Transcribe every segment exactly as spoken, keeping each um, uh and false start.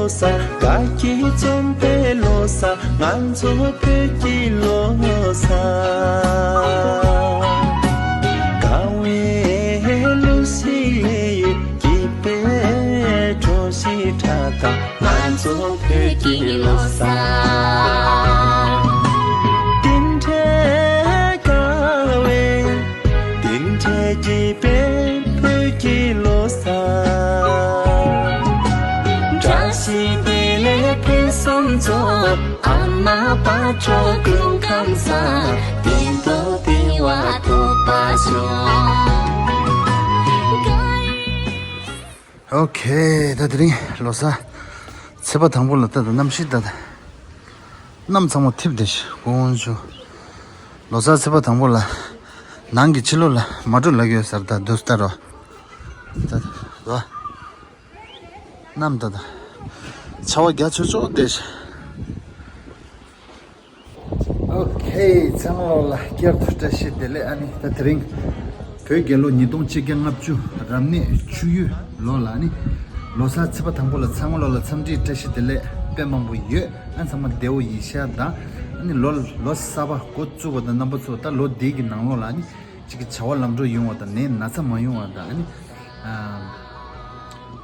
ལོ་གསར། དགའ་སྐྱིད་འཛོམས་པའི་ལོ་གསར། ང་ཚོ་བོད་ཀྱི་ལོ་གསར། དགའ་བའི་ལོ་གཞི་ལེགས་ཡོད། སྐྱིད་པའི་གྲོ་ཞིབ་ཁྲ་དང་། ང་ཚོ་བོད་ཀྱི་ལོ་གསར། དེ་འདྲའི་དགའ་བའི། དེ་འདྲའི་སྐྱིད་པའི་བོད་ཀྱི་ལོ་གསར། བཀྲ་ཤིས་བདེ་ལེགས་ཕུན་སུམ་ཚོགས། ཨ་མ་དཔལ་འབྱོར་ཀུན་ཁམས་བཟང་། བདེ་འགྲོ་བདེ་བ་ཐོབ་པར་ཤོག། ཨོ་ཁེ། ད་དེ་རིང་ལོ་གསར་ཚེས་པ་དང་པོ་ལ། ད་ད་གནམ་གཤིས་ད་ད་གནམ་ཚང་མ་འཐིབས་བསྡད་ཤག་དགོངས་ཞུ། ལོ་གསར་ཚེས་པ་དང་པོ་ལ་ནང་གི་ཕྱི་ལོགས་ལ་མ་འགྲོ་ལབ་ཡོད་ས་རེད། ད་དུས་ལྟར་རོ། ད་ད་གནམ་ད་ད་ཆར་པ་རྒྱག་ཆོག་ཆོག་བསྡད་ཤག་ཨོ་ཁེ། ཚང་མ་ལོ་ལ་བསྐྱར་དུ་བཀྲ་ཤིས་བདེ་ལེགས། ཨ་ནི་ད་དེ་རིང་བོད་རྒྱལ་ལོ་ཉིས་སྟོང་ཆིག་བརྒྱ་ལྔ་བཅུ་རབ་གནས་ཆུ་ཡོས་ལོ་ལ། ཨ་ནི་ལོ་གསར་ཚེས་པ་དང་པོ་ལ་ཚང་མ་ལོ་ལ་འཚམས་འདྲི་བཀྲ་ཤིས་བདེ་ལེགས་དཔེ་མང་པོ་ཡོད། ཨ་ཚང་མ་བདེ་པོ་ཡིན་ཤག་ད་ཨ་ནི་ལོ་ལོ་གསར་པ་འགོ་བཙུགས་པ་དང་རྣམ་པ་ཚོ། ད་ལོ་འདི་གི་ནང་ལོགས་ལ་ཨ་ནི་གཅིག་གི་བྱ་བ་ལམ་འགྲོ་ཡོང་བ་དང་། ནད་ན་ཚ་མ་ཡོང་བ་དང་། ཨ་ནི་ཨ་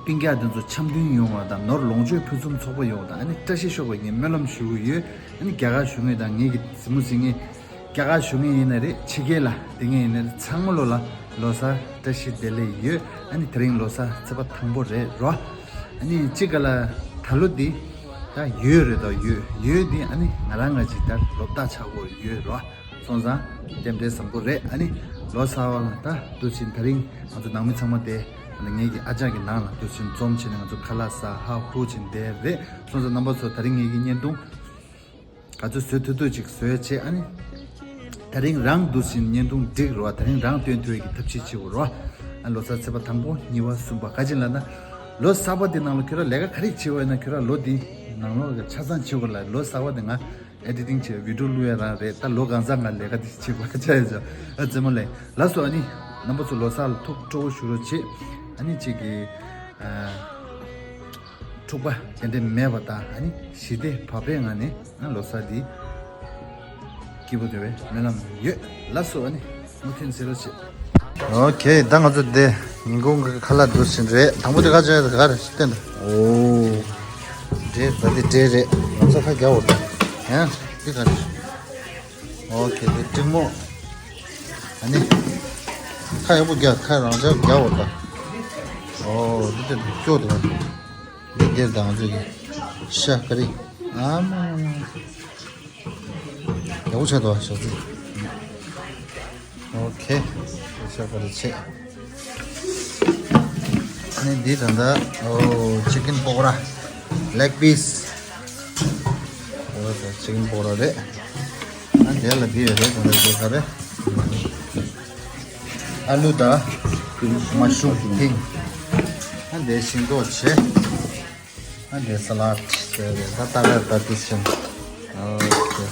སྤུན་ཀྱག་དེ་ཚོ་འཆམ་མཐུན་ཡོང་བ་དང་། ནོར་ལོངས་སྤྱོད་ཕུན་སུམ་ཚོགས་པ་ཡོང་བ་དང་། ཨ་ནི་བཀྲ་ཤིས་ཤོག་པ་ངས་སྨོན་ལམ་ཞུ་གི་ཡོད། ཨ་ནི་རྒྱ་གར་བཞུགས་མཁན་དང་ངེད་ཀྱི་གཟིགས་མོ་གཟིགས་མཁན། རྒྱ་གར་བཞུགས་མཁན་ཡིན་ན་རེད། ཕྱི་རྒྱལ་ལ་བསྡད་མཁན་ཡིན་ན་རེད། ཚང་མ་ལོ་ལ་ལོ་གསར་བཀྲ་ཤིས་བདེ་ལེགས་ཡོད། ཨ་ནི་དེ་རིང་ལོ་གསར་ཚེས་པ་དང་པོ་རེད་རོ། ཨ་ནི་གཅིག་ག་ལ་ད་ལོ་འདི་ད་ཡོས་རེད་དོ། ཡོས་ཡོས་འདི་ཨ་ནི་ང་རང་ང་ཅིག་ད་ལོ་རྟགས་ཆགས་ཀྱི་ཡོད་རོ། སོང་ཙང་རྟེན་འབྲེལ་བཟང་པོ་རེད། ཨ་ནི་ལོ་གསར་པ་ལ་ད་འདུག་སེ་དེ་རིང་ང་ཚོ་ནང་མི་ཚང་མ་དེ་ཨ་ནི་ངེད་ཀྱི་ཨ་ཅག་གི་ནང་ལ་འདུག་སེ་འཛོམས་བྱས་ནས་ང་ཚོ་ཁ་ལག་ཟ་ཧ་ཧུ་བྱས་བསྡད་རེད། སོང་ཙང་རྣམ་པ་ཚོ་ད་རིང་ངེད་ཀྱི་བརྙན་ཐུང་ག་ཚོད་བཟོ་ཐུབ་ཐུབ་ཅིག་བཟོས་བྱས། ཨ་ནི་དེ་རིང་རང་འདུག་སེ་བརྙན་ཐུང་སྒྲིག་རོགས། དེ་རིང་རང་སྟོན་ཐུབ་ཡས་ཀྱི་ཐབས་ཤེས་བྱེད་དགོས་རོགས། ཨ་ལོ་གསར་ཚེས་པ་དང་པོ་གཉིས་པ་གསུམ་པ་ག་ཅི་ལབ་ན། ལོ་གསར་པ་དེ་ནང་ལ་ཁྱོད་རང་ལས་ཀ་ག་རེ་བྱེད་པ་ཡིན་ན་ཁྱོད་རང་ལོ་དེ་ནང་ལོགས་ཀྱི་ཆ་ཚང་བྱེད་དགོས་ལ། ལོ་གསར་པ་དེ་ང་ཨེ་ཌི་ཊིང་བྱས་བི་ཌི་ཡོ་བླུག་ཡ་རང་རེད། ད་ལོ་གང་ཚང་ང་ལས་ཀ་དེ་བྱེད་དགོས་ཆ་ཡོད་ཅོ། ཨ་རྩེད་མོ་ལེན་ལགས་སོ། ཨ་ནི་རྣམ་པ་ཚོ་ལོ་གསར་ལ་ཐུགས་སྤྲོ་བོ་ཞུ་རོགས་བྱེད། ཨ་ནི་གཅིག་གི་ཨ། འཁྲུག་པ་དེ་འདྲ་མེད་པ་དང་། ཨ་ནི་ཞི་བདེ་བག་ཕེབས་ངང་ནས་ང་ལོ་གསར་འདི་སྐྱིད་པོ་དེ་བའི་སྨོན་ལམ་ཡོད་ལགས་སོ། ཨ་ནི་མུ་མཐུད་མཛད་རོགས་བྱེད། ཨོ་ཁེ། ད་ང་ཚོ་དེ་ཉིན་གུང་གི་ཁ་ལག་འདུག་ཟིན་རེད། དང་པོ་དེ་ག་ཅག་ག་རེ་བསྟན་ད། ཨོ་འབྲས་ད་དེ་འབྲས་རེད། ང་ཚོ་ཁ་རྒྱག་འོ་ད། ཡང་འདི་ག་རེ། ཨོ་ཁེ། དེ་ཀྲིག་མོ། ཨ་ནི་ཁ་ཡག་པོ་རྒྱག་ཁ་རང་ཅག་རྒྱག་འོ་ད། ཨོ་འདི་དེ་སྐྱོ་དེ་བ། འདི་འདིར་དང་ཚོད་ཀྱི་ཤ་ཀ་རི། ཨ་མ་ཡག་པོ་ཆགས་འདུག་ཨ། ཤ་ཚིག་ཨོ་ཁེ། ཤ་ཀ་རི་ཆེ། ཨ་ནི་འདི་ད་ལྟ་ཨོ་ཅི་ཀིན་པོ་ཀོ་ར། ལེག་པིས། ཨོ་ད་ཅི་ཀིན་པོ་ཀོ་ར་རེད། ཨ་དེ་ལ་འདི་ཡོད་རེད། ད་ལྟ་འདི་ག་རེད། ཨ་ལུ་དང་མ་ཤུ་ཐིང་། ཨ་འདི་ཤིང་ཏོག་བྱས། ཨ་འདི་ས་ལད་བྱས་རེད། ད་ད་རེད་ད་དུས་ཆེན། ཨོ་ཁེ།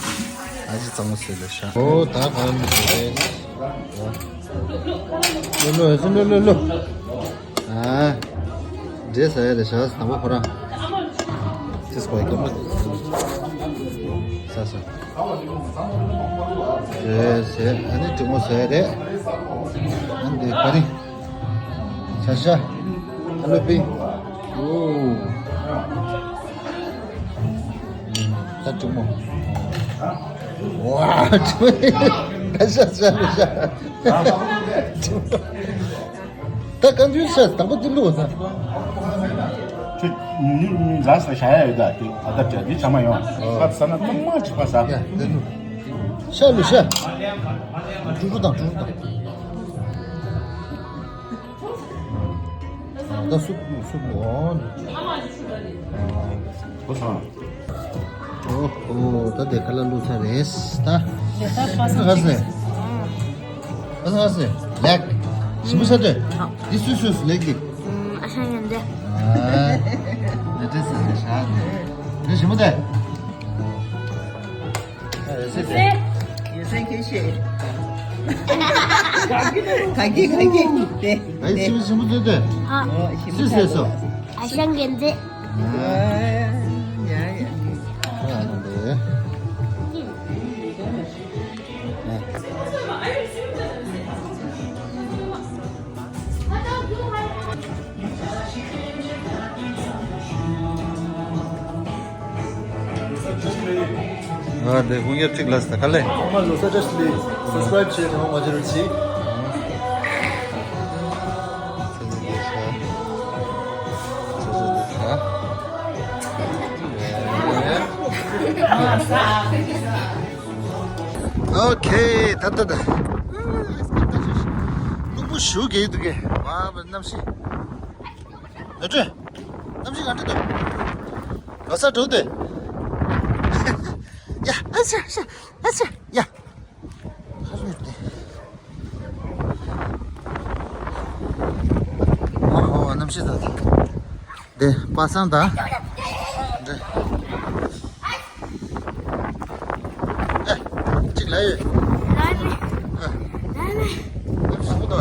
ཨ་ཅི་གཙང་མ་བཟོས་ལ་ཤ། ཨོ་ད་ག་རེ་མི་བཟོས་རེད། ལོ་ལོ་ཨེ་ཟི་ལོ་ལོ་ལོ། ཨ། འདྲེ་ཟ་ཡ་རེད་ཤག་དང་པོ་ཁོ་རང་། ཅི་སྐོར་ཀེམ་ར། ཟ་ཟ། ཟ་ཟ། ཨ་ནི་གྲིབ་མོ་ཟ་ཡ་རེད། ཨ་ནི་ག་རེ། ཤ་ཤ། ཨ་ལུ་པིང་། ཨོ། ད་གྲིབ་མོ། ཝ། ཤ་ཤ་ཤ་ཤ། ད་གང་འདུལ་ཤ་དང་པོ་འདི་བླུགས་ས། ཁྱོད་ཉུང་ཉུང་ཉུང་ཉུང་ཟ་ས་བྱ་ཡ་ཡོད་ད། དེ་ཨ་ད་བྲལ་དེ་ཚང་མ་ཡོང་། ཨོ། ས་ས་ན་ཐོག་མ་གཅིག་པ་ཟ། ཡ་དེ་ནུ། ཤ་བླུགས་ཤ། ཀྲུ་ཀྲུ་དང་ཀྲུ་ཀྲུ་དང་། ད་སུབ་བླུགས་སུབ་བླུགས་ཨོ། ཨོ་ཧོ། ད་དེ་ཁ་ལག་བླུགས་ཚར་རེད་ད། དེ་ད་པ་སངས་ག་ཟེ། པ་སངས་ག་ཟེ། ལེགས། ཞིམ་པོ་ཟ་དོ། འདི་སུས་སུས་ལེགས་ཀྱི། ཨ་ཤ་ཡན་དེ། ཨ། དེ་དེ་ཟེ་ཟེ་ཤ་དེ། དེ་ཞིམ་པོ་དེ། ཨ་རེད་ཟེ་དེ། ཡོད་སེ་ཁྱེད་ཤེས། ག་གི་ག་གི་དེ། ཨ་ཞིམ་པོ་ཞིམ་པོ་དེ་དེ། ཨ། ཨོ་ཞིམ་པོ་སུས་ཟེ་ཟོ། ཨ་ཤ་ཡན་དེ། ཡ་ཡ། ཨ་འདི་ཧུང་ཡར་གཅིག་ལ་ས་ག་ལེ། ཚང་མ་ལོ་གསར་བཀྲ་ཤིས་བདེ་ལེགས། སབ་སི་ཀ་རེབ་བྱས་ནས་མ་བརྗེད་རོགས་གྱིས། ཨོ་ཁེ། ད་ད་ད། རླུང་བུ་ཞུ་གེ་འདུག་གེ། ཝ་བ་གནམ་གཤིས། ནོར་བུ། གནམ་གཤིས་ག་འདྲ་འདུག་ལོ་གསར་འགྲོ་འདོད། ཡ། ཨ་ཤ་ཤ་ཨ་ཤ་ཡ། ཧ་རུ་ཏེ། ཨོ་ཧོ་གནམ་གཤིས་ད་ད། དེ་པ་སངས་ད། འདྲེ། ཨེ། གཅིག་ལ་ཡོད། ལ་ལེ། ཨ། ལ་ལེ། ཨ་ཤི་པོ་ད།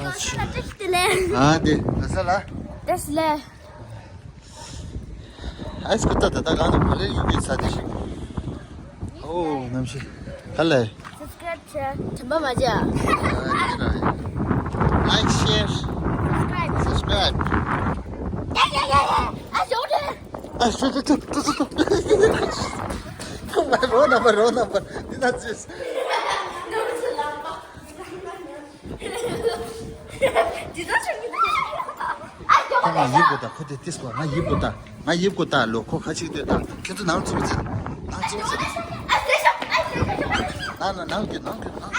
ཨ་ཤི་པོ་ད། ཨ་དེ་ལ་ས་ལ། དེ་ལ། ཨ་སི་ཀི་ཏ་ད་ད་གང་ནས་བ་ལེ་ཡུག་གི་ས་དེ་ཞིག་ཨོ་གནམ་གཤིས། ཧ་ལས། སབ་སི་ཀ་རེབ་བྱས། དྲན་པ་མ་བརྗེད། ཨ་ནི་ར། Like, share, subscribe. ཡ་ཡ་ཡ་ཡ། ཨ་ཞོག་དེ། ཨ་ཞོག་དེ་ཏུ་ཏུ་ཏུ་ཏུ། རོ་ན་པ་རོ་ན་པ་འདི་ན་ཅིས། ཁོ་ང་ཡིབ་གོ་ད། ཁོ་དེ་ཏིས་གོ། ང་ཡིབ་གོ་ད། ང་ཡིབ་གོ་ད། ལོ་ཁོ་ཁ་ཅིག་ལྟོས་ད། ཁྱེད་ཚོ་ནང་ཚུགས་ཚེ། ནང་ཚུགས་ཚེ། ནང་ནང་ནང་རྒྱུ་ནང་རྒྱུ་ནང་།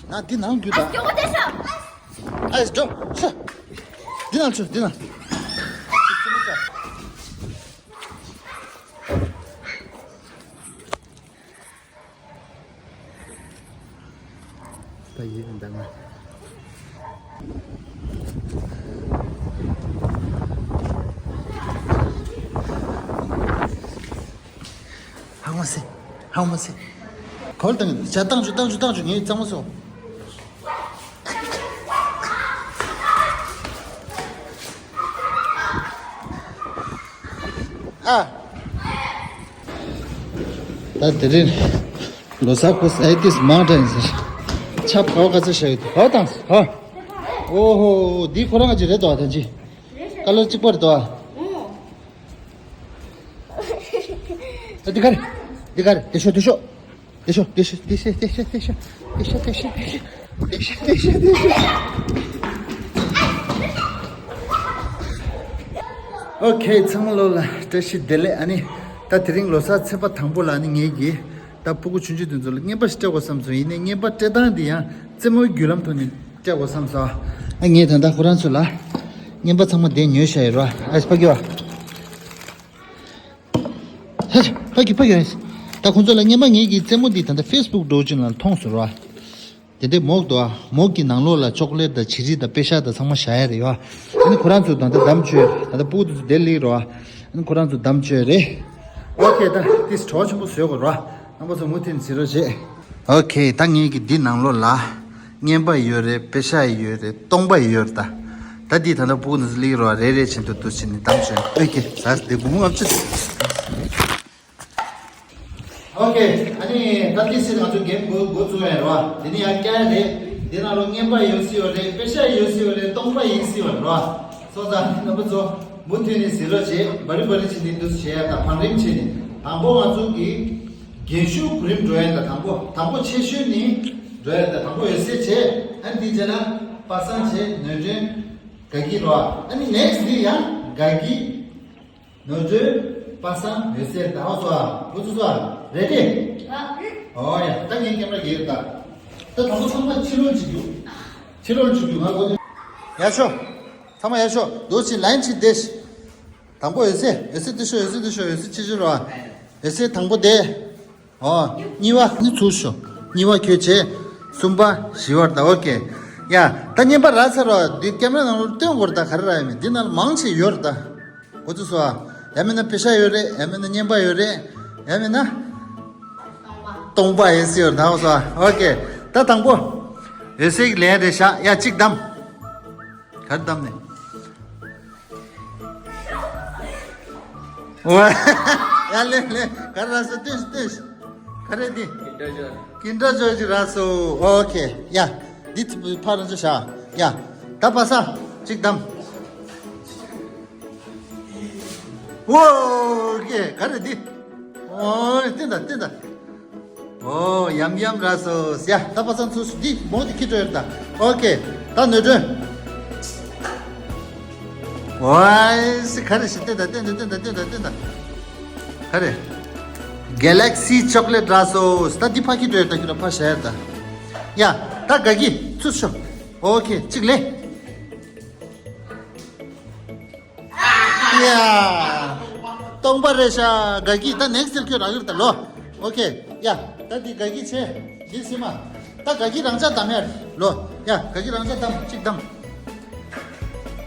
ནང་འདི་ནང་རྒྱུ་ད། ཨ་འགྲོ་ཤ། འདི་ནང་ཚུད་འདི་ནང་། ད་ཡིན་ད་ང་། ཧ་མ་སེ། ཧ་མ་སེ། གོལ་དང་ཇ་བཏང་ཆུ་བཏང་ཆུ་བཏང་ཆུ་ངས་གཙང་མ་སོ། ཨ། ད་དེ་རིང་ལོ་གསར་ཁོ་ས་ཡི་ཏིས་མང་དྲགས་ཡིན་ཟེར། ཆབ་ཁ་བ་ག་ཚོད་བཞག་ཡོད་དུ་ཧོ་དང་ཧོ། ཨོ་ཧོ། འདི་ཁོ་རང་ག་ཅིག་རེད་དོ་ད་ཅི། ཀ་ལར་གཅིག་པ་རེད་དོ། ཨ་འདི་ག་རེད། འདི་ག་རེད། དེ་ཤོ་དེ་ཤོ། དེ་ཤོ་དེ་ཤོ། ཨོ་ཁེ། ཚང་མ་ལོ་ལ་བཀྲ་ཤིས་བདེ་ལེགས། ཨ་ནི་ད་དེ་རིང་ལོ་གསར་ཚེས་པ་དང་པོ་ལ་ཨ་ནི་ངེད་ཀྱིས་ད་ཕྲུ་གུ་ཆུང་ཆུང་དེ་ཚོ་ལ་རྔན་པ་ཞིག་སྤྲད་དགོས་བསམ་སོང་། ཡིན་ནའི་རྔན་པ་སྤྲད་སྟངས་འདི་ཡང་རྩེད་མོའི་བརྒྱུད་ལམ་ཐོག་ནས་སྤྲད་དགོས་བསམ་སོང་། ཨ་ངས་ད་ལྟ་ཁོ་རང་ཚོ་ལ་རྔན་པ་ཚང་མ་དེ་ཉོས་བཞག་ཡོད་ར། ཨ་ཕ་གི་བ། ཧེ། ཕ་གི་ཕ་གི་ཨེ། ད་ཁོང་ཚོ་ལ་རྔན་པ་ངེད་ཀྱི་རྩེད་མོ་འདི་ད་ལྟ་ཕེ་སི་བུག་འདྲ་བོ་ཅིག་ནང་ལ་མཐོང་སོང་ར། དེ་འདྲའི་མོག་འདུག་ཨ། མོག་གི་ནང་ལོགས་ལ་ཅོག་ལེ་ཊི་དང་བྱི་རིལ་དང་པེ་ཤག་དང་ཚང་མ་བཞག་ཡ་རེད་ཡ། ཨ་ནི་ཁོ་རང་ཚོ་ད་ལྟ་འདམ་བཅོས། ད་ལྟ་ཕྲུ་གུ་དེ་ཚོ་དེར་སླེབས་རོགས་ཨ། ཨ་ནི་ཁོ་རང་ཚོ་འདམ་བཅོས་རེད། ཨོ་ཁེ། ད་ཏིས་གྲོགས་ཆེན་པོ་བཟོས་དགོས་རོགས་ཨ། རྣམ་པ་ཚོ་མུ་མཐུད་ནས་གཟིགས་རོགས་བྱེད། ཨོ་ཁེ། ད་ངེད་ཀྱི་འདི་ནང་ལོགས་ལ་རྔན་པ་ཡོད་རེད། པེ་ཤག་ཡོད་རེད། སྟོང་པ་ཡོད་རེད་ད། ད་འདི་ད་ལྟ་ཕྲུ་གུ་དེ་ཚོ་སླེབས་རོགས་ཨ། རེ་རེ་བཞིན་དུ་འདུག་བྱས་ནས་འདམ་བཅོས། ཨོ་ཁེ། ཟ་དེ་དགུང་ལོ་ལྔ་བཅུ། ཨོ་ཁེ། ཨ་ནི་ད་ཏིས་ང་ཚོ་གེམ་འགོ་འགོ་བཙུགས་ཡ་རེད་བ། དེ་ནི་ཡང་བསྐྱར་རེད། དེ་ནང་ལོགས་རྔན་པ་ཡོད་སྲིད་ཡོད་རེད། པེ་ཤག་ཡོད་སྲིད་ཡོད་རེད། སྟོང་པ་ཡིན་སྲིད་ཡོད་རེད་བ། སོང་ཙང་རྣམ་པ་ཚོ་མུ་མཐུད་ནས་གཟིགས་རོགས་བྱེད། བ་རི་བ་རི་བྱས་ནས་འདུག་བྱེད་ཡ་དང་བང་རིམ་བྱས་ནས། དང་པོ་ང་ཚོ་གི་རྒན་ཤོས་གོ་རིམ་འགྲོ་ཡ་དང་། དང་པོ་དང་པོ་ཆེ་ཤོས་ནི་འགྲོ་ཡ་དང་། དང་པོ་འོད་ཟེར་བྱས། ཨ་ནི་དེའི་རྗེས་ལ་པ་སངས་བྱས། ནོར་སྒྲོན། དགའ་སྐྱིད་རོ། ཨ་ནི་ནེག་སི་ཊི་འདི་ཡང་དགའ་སྐྱིད། ནོར་སྒྲོན། པ་སངས། འོད་ཟེར། ད་ཧོ་སོ་ཨ། འགོ་ཚུགས་སོ་ཨ། རེ་ཌི། ཨོ་ཡ། ད་ངས་ཀེམ་ར་གེ་ཡོད་ད། ད་དང་པོ་ཚང་མ་ཕྱི་ལོགས་བྱེད་རྒྱུ། ཕྱི་ལོགས་བྱེད་རྒྱུ། ང་འགོ་ཚུགས། ཡར་ཤོག་ཚང་མ་ཡར་ཤོག་འདུག་སེ་ལའིན་ཅིག་བསྡད། དང་པོ་འོད་ཟེར། འོད་ཟེར་འདི་ཤོག་འོད་ཟེར་འདི་ཤོག་འོད་ཟེར་ཕྱི་ཕྱི་རོ་ཨ། འོད་ཟེར་དང་པོ་བསྡད། ཨོ། གཉིས་པ་ནི་ཚུར་ཤོག་གཉིས་པ་ཁྱོད་བྱས། གསུམ་པ་བཞི་པར་ད། ཨོ་ཁེ། ཡ། ད་རྔན་པ་རག་ཚར་རོ། འདི་ཀེམ་ར་ནང་ལོགས་སྟོན་དགོས་རེད་ད། ག་རེ་རག་ཡོད་མེད། འདི་ནང་ལ་མང་ཆེ་ཡོད་རེད་ད། འགོ་ཚུགས་སོ་ཨ། ཡང་མིན་ན་པེ་ཤག་ཡོད་རེད། ཡང་མིན་ན་རྔན་པ་ཡོད་རེད། ཡང་མིན་ན་སྟོང་པ་ཡིན་སྲིད་ཡོད་རེད་ད། ཨོ་སོ་ཨ། ཨོ་ཁེ། ད་དང་པོ་འོད་ཟེར་གྱི་ལན་རེད་བཞག་ཡ། གཅིག་བདམས། ག་རེ་བདམས་ནས། ཡ་ལེ་ལེ། ག་རེ་རག་སོང་། སྟོན་ཤིག་སྟོན་ཤིག་ག་རེ་འདི། Kinder Joy། Kinder Joy ཅིག་རག་སོང་། ཨོ་ཁེ། ཡ། འདི་ཕར་རང་ཚོ་བཞག་ཡ། ད་པ་སངས་ཅིག་བདམས། ཨོ་ཁེ། ག་རེ་འདི། ཨོ་སྟོན་དང་སྟོན་དང་། ཨོ་ཡམ་ཡམ་རག་སོང་། ཡ་ད་པ་སངས་ཚུར་འདི་མོ་འདི་ཁྱེར་འགྲོ་ཡོད་ད། ཨོ་ཁེ། ད་ནོར་སྒྲོན། ཝའི་སི་ག་རེ་ཞིག་སྟོན་དང་སྟོན་དང་སྟོན་དང་སྟོན་དང་། ག་རེ། Galaxy chocolate རག་སོང་། ད་འདི་ཕར་ཁྱེར་འགྲོ་ཡོད་ད། ཁྱེར་འགྲོ་ཕར་བཞག་ཡོད་ད། ཡ་ད་དགའ་སྐྱིད་ཚུར་ཤོག་ཨོ་ཁེ། གཅིག་ལེན། ཡ། སྟོང་པ་རེད་ཤག་དགའ་སྐྱིད། ད་ནེག་སི་ཊི་ཁྱོད་རག་གི་རེད་ད་ལོ། ཨོ་ཁེ། ཡ། ད་འདི་དགའ་སྐྱིད་བྱས། འདི་ཟིན་མ། ད་དགའ་སྐྱིད་རང་འཇགས་བདམས་ཡ་ལོ། ཡ་དགའ་སྐྱིད་རང་འཇགས་བདམས། གཅིག་བདམས།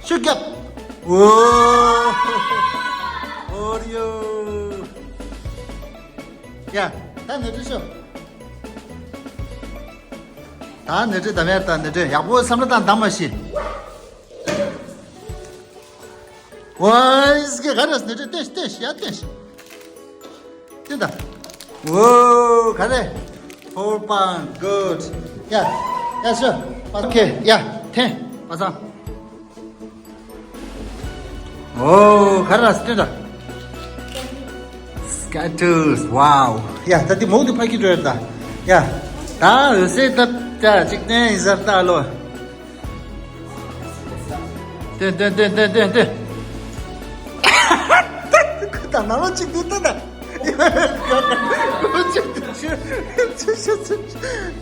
ཤུགས་རྒྱབ། ཨོ། ཨོ་རི་ཡོ། ཡ། ད་ནོར་སྒྲོན་ཤོག་ད་ནོར་སྒྲོན་བདམས་ཡ། ད་ནོར་སྒྲོན་ཡག་པོ་བསམ་བློ་བཏང་། བདམས་མ་ཤེས། ཝའི་སི་ག་རེ་རེད། སྟོན་ཤིག་སྟོན་ཤིག་ཡ་སྟོན་ཤིག་སྟོན་དང་། ཝོ་ག་རེ། Four pound. Good. ཡ། ཡ་ཤོ། ཨོ་ཁེ། ཡ། འཐེན། པ་སངས། ཝོ་ག་རེ་རེད། སྟོན་དང་། Skittles. Wow. ཡ་ད་འདི་མོ་འདི་ཕར་ཁྱེར་འགྲོ་ཡོད་ད། ཡ། ད་འོད་ཟེར་ད་ད་གཅིག་བསྟན་ཡིན་ཟེར་ད་ལོ། ཏན་ཏན་ཏན་ཏན་ཏན་ཏན། ད་ནང་ལོགས་གཅིག་འདུག་ལྟ་ན།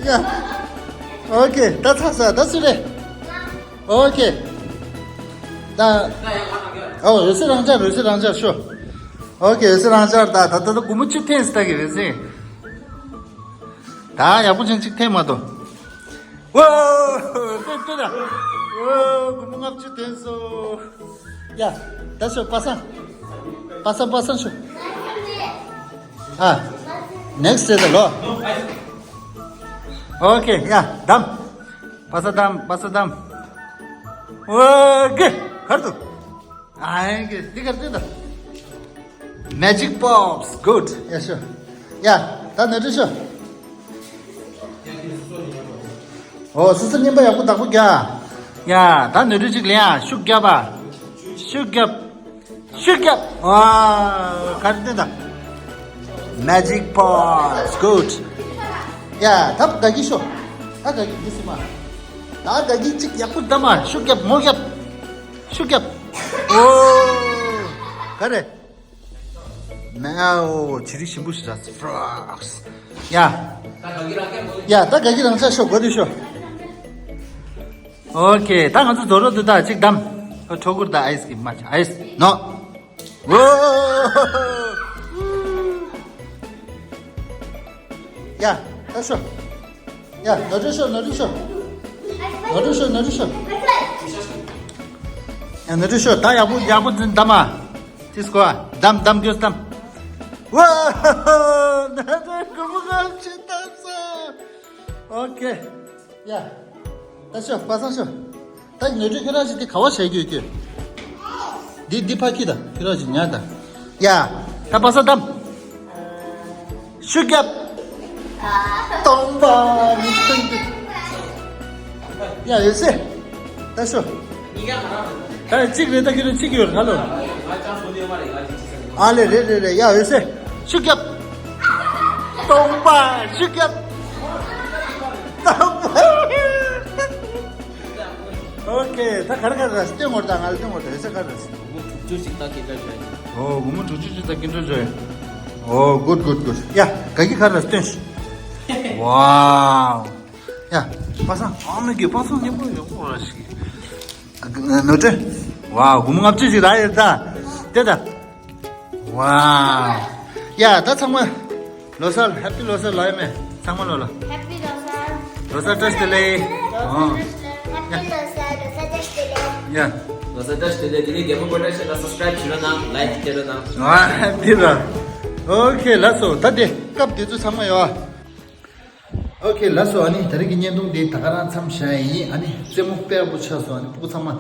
ཡ། ཨོ་ཁེ། ད་ཚར་ས། ད་སུ་རེད། ཨོ་ཁེ། ད། ཨོ་འོད་ཟེར་རང་འཇགས། འོད་ཟེར་རང་འཇགས་ཤོག་ཨོ་ཁེ། འོད་ཟེར་རང་འཇགས། ད་ད་ད་ད་སྒོར་མོ་བཅུ་འཐེན་ཟེར་ད་གི་འོད་ཟེར། ད་ཡག་པོ་ཅན་གཅིག་འཐེན་མ་གཏོགས། ཝོ། ཏོ་ཏོ་ད། ཝོ། སྒོར་མོ་ལྔ་བཅུ་ཐོན་སོང་། ཡ། ད་ཤོག་པ་སངས། པ་སངས་པ་སངས་ཤོག་ཨ། ནེག་སི་ཊི་རེད་ད་ལོ། ཨོ་ཁེ། ཡ། བདམས། པ་སངས་བདམས། པ་སངས་བདམས། ཨོ་ཁེ། གར་དུ། ཨ་ཡེ་གེ་འདི་གར་འདི་ད། Magic Pops. Good. ཡ་ཤོ། ཡ་ད་ནོར་སྒྲོན་ཤོ། ཨོ་སོ་སོ་རྔན་པ་ཡག་པོ་བདག་པོ་རྒྱག་ཡ་ད་ནོར་སྒྲོན་གཅིག་ལེན་ཡ། ཤུགས་རྒྱབ་པ། ཤུགས་རྒྱབ། ཤུགས་རྒྱབ། ཨ་གར་འདི་ད། Magic Pops. Good. ཡ་ད་དགའ་སྐྱིད་ཤོ། ད་དགའ་སྐྱིད་འདི་སི་མ། ད་དགའ་སྐྱིད་གཅིག་ཡག་པོ་བདམས་མ། ཤུགས་རྒྱབ། མོ་རྒྱབ། ཤུགས་རྒྱབ། ཨོ། ག་རེ། མེའོ། བྱི་རིལ་ཞིམ་པོ་ཞིག་རག Frogs. ཡ། ཡ་ད་དགའ་སྐྱིད་རང་འཇགས་ཤོག་སྒོ་དེ་ཤོག་ཨོ་ཁེ། ད་ང་ཚོ་རྫོགས་རོགས་འདུག་ད་གཅིག་བདམས། ཨོ་ཁྲོ་གུར་ད་ཨའི་སི་ཀི་རིམ་མ་ཨའི་སི་ནོ། ཝོ། ཡ། ད་ཤོག་ཡ། ནོར་སྒྲོན་ཤོག་ནོར་སྒྲོན་ཤོག་ནོར་སྒྲོན་ཤོག་ནོར་སྒྲོན་ཤོག་ཡ། ནོར་སྒྲོན་ཤོག་ད་ཡག་པོ་ཡག་པོ་འཛིན་བདམས་མ། ཅི་སྐོར་བདམས་བདམས་རྒྱུ་བདམས། ཝ། ནོར་སྒྲོན་སྒོར་མོ་ལྔ་བཅུ་བདམས་སོང་། ཨོ་ཁེ། ཡ། ད་ཤོག་པ་སངས་ཤོག་ད་ནོར་སྒྲོན་ཁྱོད་རང་ཅིག་འདི་ག་བ་བྱས་རྒྱུ་ཡོད་ཀྱི། འདི་འདི་ཕ་ཁྱི་ད་ཁྱོད་རང་ཅིག་ཉར་ད། ཡ། ད་པ་སངས་བདམས། ཤུགས་རྒྱབ། སྟོང་པ་ཉིས་སྟོང་དུ། ཡ་ཡོད་སེ། ད་ཤོག་ད་གཅིག་རེད་ད་ཁྱོད་རང་གཅིག་ཡོད་རེད་ཧ་ལོ། ཨ་ལེ་རེད་རེད་རེད། ཡ་ཡོད་སེ། ཤུགས་རྒྱབ། སྟོང་པ། ཤུགས་རྒྱབ། སྟོང་པ། ཨོ་ཁེ། ད་ག་རེ་ག་རེ་རེད། སྟོན་དགོས་རེད་ད། ང་ལ་སྟོན་དགོས་རེད། ཡོད་སེ་ག་རེ་རེད། སྒོར་མོ་དྲུག་ཅུ་ཅིག་ད་ཁྱེད་ཀ་བྱས། ཨོ་སྒོར་མོ་དྲུག་ཅུ་ཅིག་ད་ཁྱེད་ཀ་བྱས། ཨོ་གུཌ་གུཌ་གུཌ། ཡ་དགའ་སྐྱིད་ག་རེ་རེད་སྟོན་ཤིག་ཝའོ། ཡ། པ་སངས་ཨ་མི་གི་པ་སངས་སྙན་པོ་ཡག་པོ་ར་ཞིག་ནོར་སྒྲོན། ཝའོ་སྒོར་མོ་ལྔ་བཅུ་ཞིག་རག་ཡོད་ད། དེ་ད། ཝའོ། ཡ་ད་ཚང་མ་ལོ་གསར་ཧེ་པི་ལོ་གསར་ལབ་ཡ་མེད་ཚང་མ་ལོ་ལ། ཧེ་པི་ལོ་གསར། ལོ་གསར་བཀྲ་ཤིས་བདེ་ལེགས། ཨོ། ཧེ་པི་ལོ་གསར། ལོ་གསར་བཀྲ་ཤིས་བདེ་ལེགས། ཡ། ལོ་གསར་བཀྲ་ཤིས་བདེ་ལེགས། དེ་ནས་རྒྱལ་མོ་བཀྲ་ཤིས་ལ་སབ་སི་ཀྲའིབ་བྱེད་རོགས་གནང་། ལའིཀ་སྟེར་རོགས་གནང་། ཨ་དེ་ར། ཨོ་ཁེ་ལགས་སོ། ད་དེ་སྐབས་དེ་ཚོ་ཚང་མ་ཡོད། ཨོ་ཁེ་ལགས་སོ། ཨ་ནི་ད་རེས་ཀྱི་བརྙན་ཐུང་འདི་ད་ག་རང་མཚམས་བཞག་ཡིན། ཨ་ནི་རྩེད་མོ་དཔེ་ཡག་པོ་ཆགས་སོང་། ཨ་ནི་སྤུ་གུ་ཚང་མ་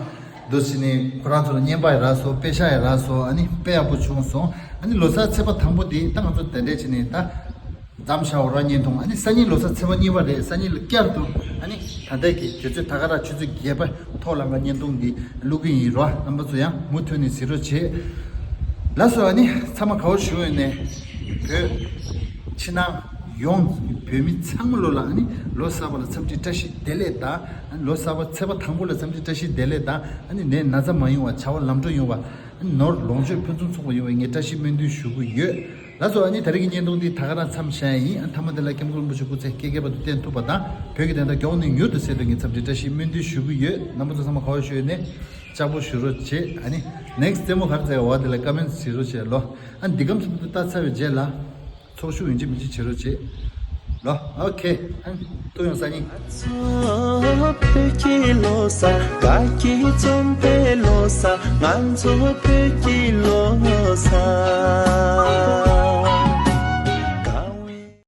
འདུག་སེ་ནས་ཁོ་རང་ཚོ་ལ་བརྙན་པར་རག་སོང་། དཔེ་ཤག་ཡང་རག་སོང་། ཨ་ནི་དཔེ་ཡག་པོ་བྱུང་སོང་། ཨ་ནི་ལོ་གསར་ཚེས་པ་དང་པོ་དེ་ད་ང་ཚོ་དེ་འདྲས་བྱས་ནས་ད་མཚམས་བཞག་འོ་ར། བརྙན་ཐུང་ཨ་ནི་སང་ཉིན་ལོ་གསར་ཚེས་པ་གཉིས་པ་རེད། སང་ཉིན་ལ་བསྐྱར་དུ་ཨ་ནི་ད་ལྟའི་གི་དུས་ཚོད་ད་ག་རང་ཆུ་ཚོད་བརྒྱད་པ་ཐོག་ལ་ང་བརྙན་ཐུང་འདི་བླུག་གི་ཡིན་རོ། རྣམ་པ་ཚོ་ཡང་མུ་མཐུད་ནས་གཟིགས་རོགས་བྱེད། ལགས་སོ། ཨ་ནི་ཚང་མ་ག་བར་བཞུགས་ཡོད་ནས་བོད་ཕྱི་ནང་ཡོངས་བོད་མི་ཚང་མ་ལོ་ལ་ཨ་ནི་ལོ་གསར་པ་ལ་འཚམས་འདྲི་བཀྲ་ཤིས་བདེ་ལེགས་དང་། ཨ་ནི་ལོ་གསར་པ་ཚེས་པ་དང་པོ་ལ་འཚམས་འདྲི་བཀྲ་ཤིས་བདེ་ལེགས་དང་། ཨ་ནི་ནད་ན་ཚ་མ་ཡོང་བ། བྱ་བ་ལམ་འགྲོ་ཡོང་བ། ཨ་ནི་ནོར་ལོངས་སྤྱོད་ཕུན་སུམ་ཚོགས་པ་ཡོང་བའི་ངས་བཀྲ་ཤིས་སྨོན་འདུན་ཞུ་གི་ཡོད། ལགས་སོ། ཨ་ནི་ད་རེས་ཀྱི་བརྙན་ཐུང་འདི་ད་ག་རང་མཚམས་བཞག་ཡིན། ཨ་མཐའ་མ་དེ་ལ་སྐྱབས་མགོན་རིན་པོ་ཆེ་སྐུ་ཚེ་བསྐལ་བརྒྱའི་བར་དུ་བརྟན་ཐུབ་པ་དང་། བོད་ཀྱི་བདེན་མཐའ་མགྱོགས་ནས་མྱུར་དུ་གསལ་དོན་གྱི་འཚམས་འདྲི་བཀྲ་ཤིས་སྨོན་འདུན་ཞུ་གི་ཡོད། རྣམ་པ་ཚོ་ཚང་མ་ག་བར་བཞུགས་ཡོད་ནས་ལྕགས་པོ་ཞུ་རོགས་བྱེད། ཨ་ནི་ནེགསི་རྩེད་མོ་ག་རེ་རྩེ་བ་དེ་ལ་ཀ་མེན་ཊི་བྱེད་རོགས་བྱེད་ལོ། ཨ་ནི་འདི་གམ་སུ་ཏུ་ལྟ་ཚར་བའི་རྗེས་ལ་ཚོགས་ཞུགས་ཡིན་གཅིག་མིན་གཅིག་བྱེད་རོགས་བྱེད་ལོ། ཨོ་ཁེ། ཨ་ནི་ཐུགས་ཡོང་སང་ཉིན། ང་ཚོ་བོད་ཀྱི་ལོ་གསར། དགའ་སྐྱིད་འཛོམས་པའི་ལོ་གསར། ང་ཚོ་བོད་ཀྱི་ལོ་གསར།